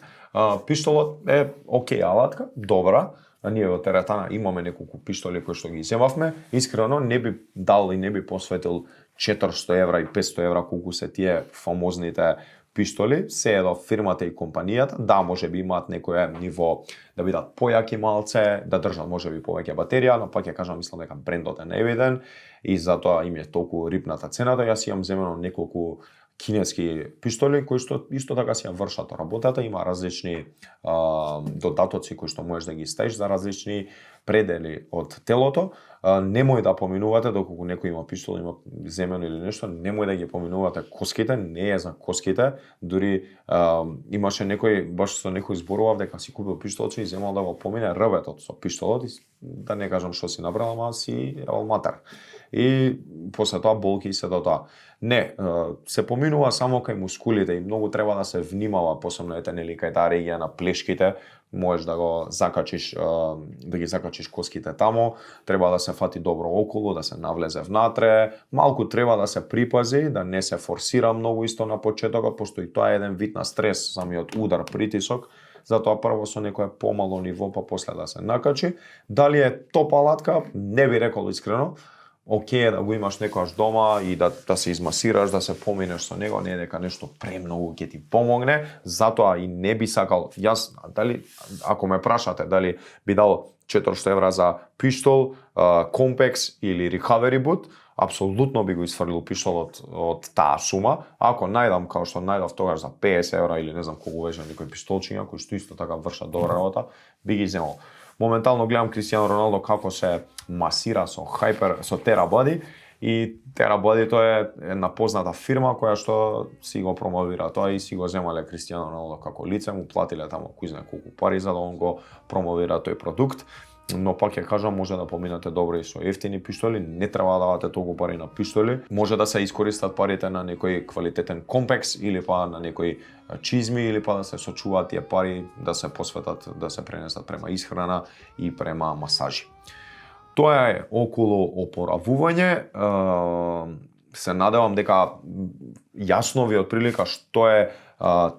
Пиштолот е окей алатка, добра. Ние во теретана имаме неколку пиштоли кои што ги земавме. Искрено не би дал и не би посветил 400 евра и 500 евра колку се тие фамозните пиштоли, се едо фирмата и компанијата, да, може би имаат некое ниво да бидат појаки малце, да држат може би повеќе батерија, но пак ја кажам, мислам дека брендот е невиден и затоа им е толку рипната цената. Јас имам земено неколку кинески пиштоли кои што исто така си ја вршат работата, има различни додатоци кои што можеш да ги ставиш за различни предели од телото. Немој да поминувате доколку некој има пиштол, има земено или нешто, немој да ги поминувате коските, не е за коските. Дури имаше некој, баш со некој зборував дека си купил пиштолче и земал да го помине рбетот со пиштолот и да не кажам што си направил, ама си евал матер. И после тоа болки и се до тоа. Не, се поминува само кај мускулите и многу треба да се внимава, посебно кај таа регија на плешките, можеш да го закачиш, да ги закачиш коските таму, треба да се фати добро околу, да се навлезе внатре, малку треба да се припази, да не се форсира многу исто на почетокот, пошто и тоа е еден вид на стрес, самиот удар, притисок, затоа прво со некое помало ниво, па после да се накачи. Дали е топ алатка, не би рекол искрено. Океј да го имаш некојаш дома и да се измасираш, да се поминеш со него, не е дека нешто премногу ќе ти помогне, затоа и не би сакал, јас, дали, ако ме прашате дали би дал 400 евра за пиштол, компекс или recovery boot, апсолутно би го исфрлил пиштолот од таа сума. Ако најдам, као што најдав тогаш за 50 евра или не знам колку беше некој пиштолчиња, кои што исто така вршат добра работа, би ги земал. Моментално гледам Кристијано Роналдо како се масира со TheraBody и TheraBody тоа е една позната фирма која што си го промовира тоа и си го земале Кристијано Роналдо како лице, му платиле тамо кој знае колку пари за да он го промовира тој продукт. Но пак ќе кажам, може да поминате добро и со ефтини пиштоли, не треба да давате толку пари на пиштоли. Може да се искористат парите на некој квалитетен комплекс или па на некои чизми или па да се сочуваат тие пари да се посветат, да се пренесат према исхрана и према масажи. Тоа е околу опоравување. Се надевам дека јасно ви отприлика што е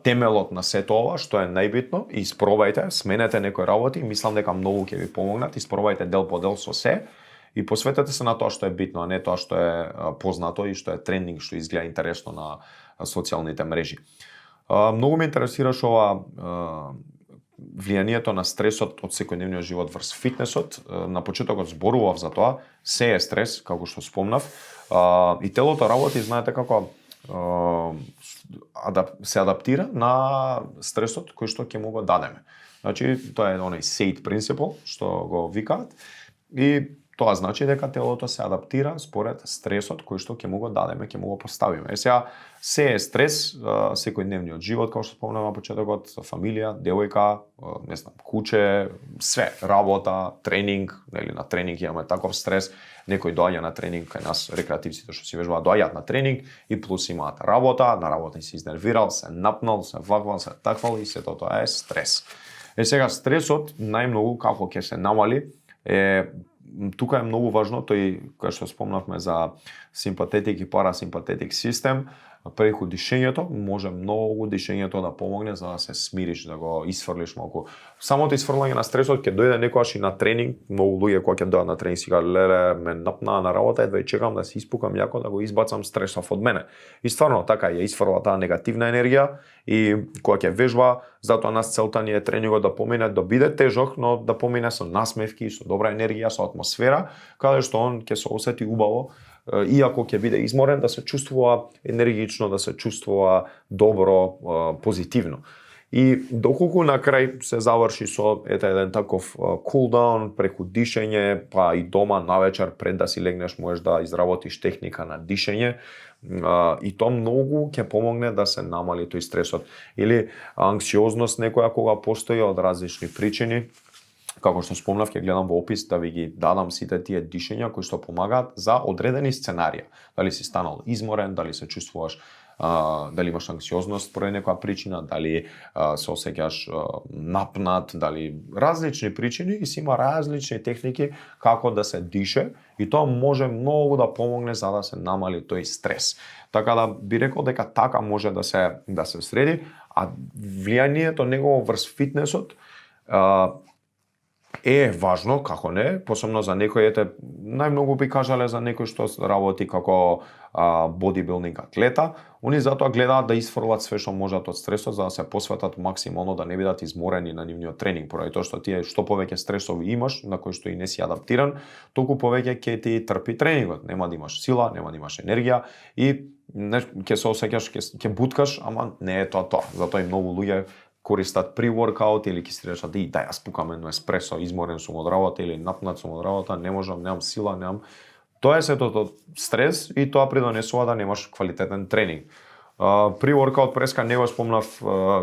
темелот на сето ова, што е најбитно, и испробајте, сменете некои работи, мислам дека многу ќе ви помогнат, испробајте дел по дел со се и посветете се на тоа што е битно, а не тоа што е познато и што е трендинг, што изгледа интересно на социјалните мрежи. Многу ме интересираш ова влијанието на стресот од секојдневниот живот врз фитнесот. На почетокот зборував за тоа, се е стрес, како што спомнав, и телото работи, знаете како се адаптира на стресот кој што ќе му го дадеме. Значи, тоа е оној SAID принципал, што го викаат, и тоа значи дека телото се адаптира според стресот кој што ќе му го дадеме, ќе му го поставиме. Сега, се е стрес, секојдневниот живот, како што спомнав на почетокот, фамилија, девојка, не знам, куче, све, работа, тренинг, нели на тренинг имаме таков стрес, некој доаѓа на тренинг, кај нас рекреативците што си вежбаат доаѓаат на тренинг и плюс имаат работа, на работа се изнервирал, се напнал, се ваквал, се таквал и сето тоа е стрес. Сега стресот најмногу како ќе се намали тука е многу важно тој кога што спомнавме за симпатетик и парасимпатетик систем, преку дишењето, може многу дишењето да помогне за да се смириш, да го исфрлиш малку. Самото исфрлање на стресот ќе дојде некогаш и на тренинг, многу луѓе кога ќе дојдат на тренинг си кажат леле ме напнаа на работа, едва и чекам да се испукам јако да го избацам стресов од мене. И стварно така ја исфрла таа негативна енергија и кога ќе вежба, затоа нас целта ни е тренингот да помине, да биде тежок, но да помине со насмевки, со добра енергија, со атмосфера, каде што он ќе се осети убаво, иако ќе биде изморен, да се чувствува енергично, да се чувствува добро, позитивно. И доколку на крај се заврши со еден таков кулдаун преку дишење, па и дома навечер пред да си легнеш можеш да изработиш техника на дишење, и тоа многу ќе помогне да се намали тој стресот. Или анксиозност некоја кога постои од различни причини. Како што спомнав, ќе гледам во опис да ви ги дадам сите тие дишења кои што помагаат за одредени сценарија. Дали си станал изморен, дали се чувствуваш, дали имаш анксиозност поради некоја причина, дали се осеќаш напнат, дали различни причини и си има различни техники како да се дише и тоа може многу да помогне за да се намали тој стрес. Така да би рекол дека така може да се среди, а влијанието негово врз фитнесот е важно, како не, посебно за некои, најмногу би кажале за некој што работи како бодибилдинг атлета, они затоа гледаат да исфрлат све што можат од стресот за да се посветат максимално да не бидат изморени на нивниот тренинг, поради тоа што тие што повеќе стресови имаш, на кој што и не си адаптиран, толку повеќе ќе ти трпи тренингот, нема да имаш сила, нема да имаш енергија и ќе се осеќаш, ќе буткаш, ама не е тоа. Затоа и многу луѓе користат pre-workout или ќе си речат да јас пукам едно еспресо, изморен сум од работа или напнат сум од работа, не можам, немам сила, немам. Тоа е сето стрес и тоа придонесува да немаш квалитетен тренинг. Pre-workout преска не го спомнав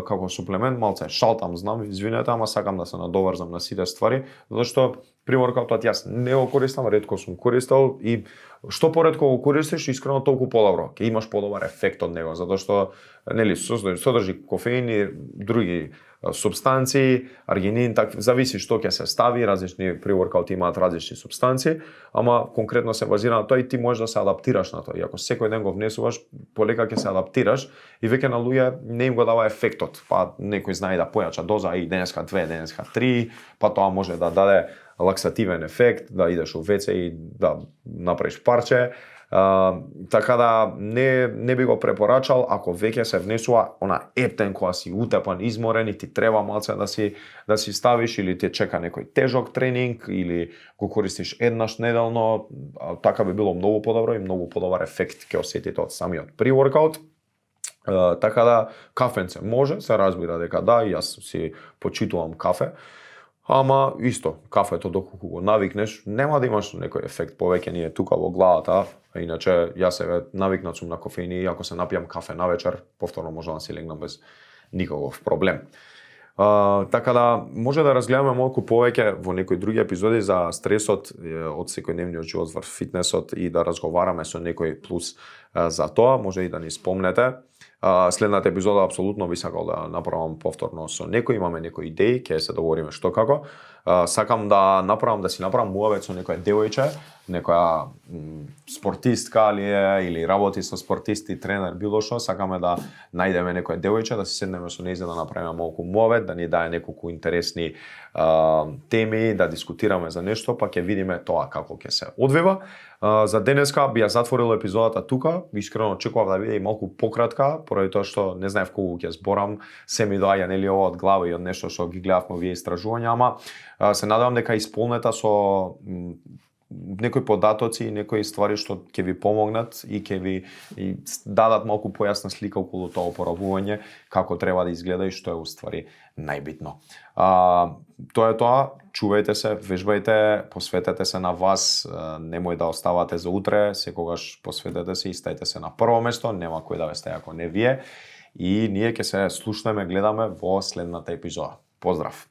како суплемент, малце шалтам, знам, извинете, ама сакам да се надоврзам на сите ствари, зашто pre-workoutот јас не го користам, ретко сум користел и што поретко го користиш, искрено толку подобро, ќе имаш подобар ефект од него, затоа што нели содржи кофеин и други супстанции, аргинин, зависи што ќе се стави, различни pre-workout имаат различни супстанции, ама конкретно се базира на тоа и ти можеш да се адаптираш на тоа. И ако секој ден го внесуваш, полека ќе се адаптираш и веќе на луѓе не им го дава ефектот. Па некој знае да појача доза и денеска 2, денеска 3, па тоа може да даде лаксативен ефект, да идеш у WC и да направиш парче. Така да не би го препорачал ако веќе се внесува она ептен кога си утепан, изморен и ти треба малце да си ставиш или ти чека некој тежок тренинг или го користиш еднаш неделно, така би било многу подобро и многу подобар ефект ќе осетите од самиот pre-workout. Така да кафенце може, се разбира дека да, јас си почитувам кафе. Ама исто, кафето доколку го навикнеш, нема да имаш некој ефект повеќе ни е тука во главата. А иначе јас сега навикнат сум на кофеин и ако се напијам кафе навечер, повторно можам да си легнам без никаков проблем. Така да може да разгледаме малку повеќе во некои други епизоди за стресот од секојдневниот живот врз фитнесот и да разговараме со некој плюс за тоа, може и да ни спомнете. Следната епизода апсолутно би сакал да направам повторно со некој, имаме некои идеи, ќе се договориме што како. Сакам да си направам муавет со некоја девојче, некоја спортистка или работи со спортисти, тренер, било што, сакаме да најдеме некоја девојче, да се седнеме со нејза да направиме малку муавет, да ни даде неколку интересни теми, да дискутираме за нешто, па ќе видиме тоа како ќе се одвива. За денеска би ја затворил епизодата тука, искрено очекував да биде и малку пократка, поради тоа што не знаев колку ќе зборам, се ми доаѓа нели ова од глава и од нешто што ги гледавме овие истражувања, ама се надевам дека исполнета со некои податоци и некои ствари што ќе ви помогнат и ќе ви дадат малку појасна слика околу тоа опоравување, како треба да изгледа и што е уствари најбитно. Тоа е тоа, чувајте се, вежбајте, посветете се на вас, немој да оставате за утре, секогаш посветете се и стајте се на прво место, нема кој да ве стаја ако не вие, и ние ќе се слушнеме, гледаме во следната епизода. Поздрав!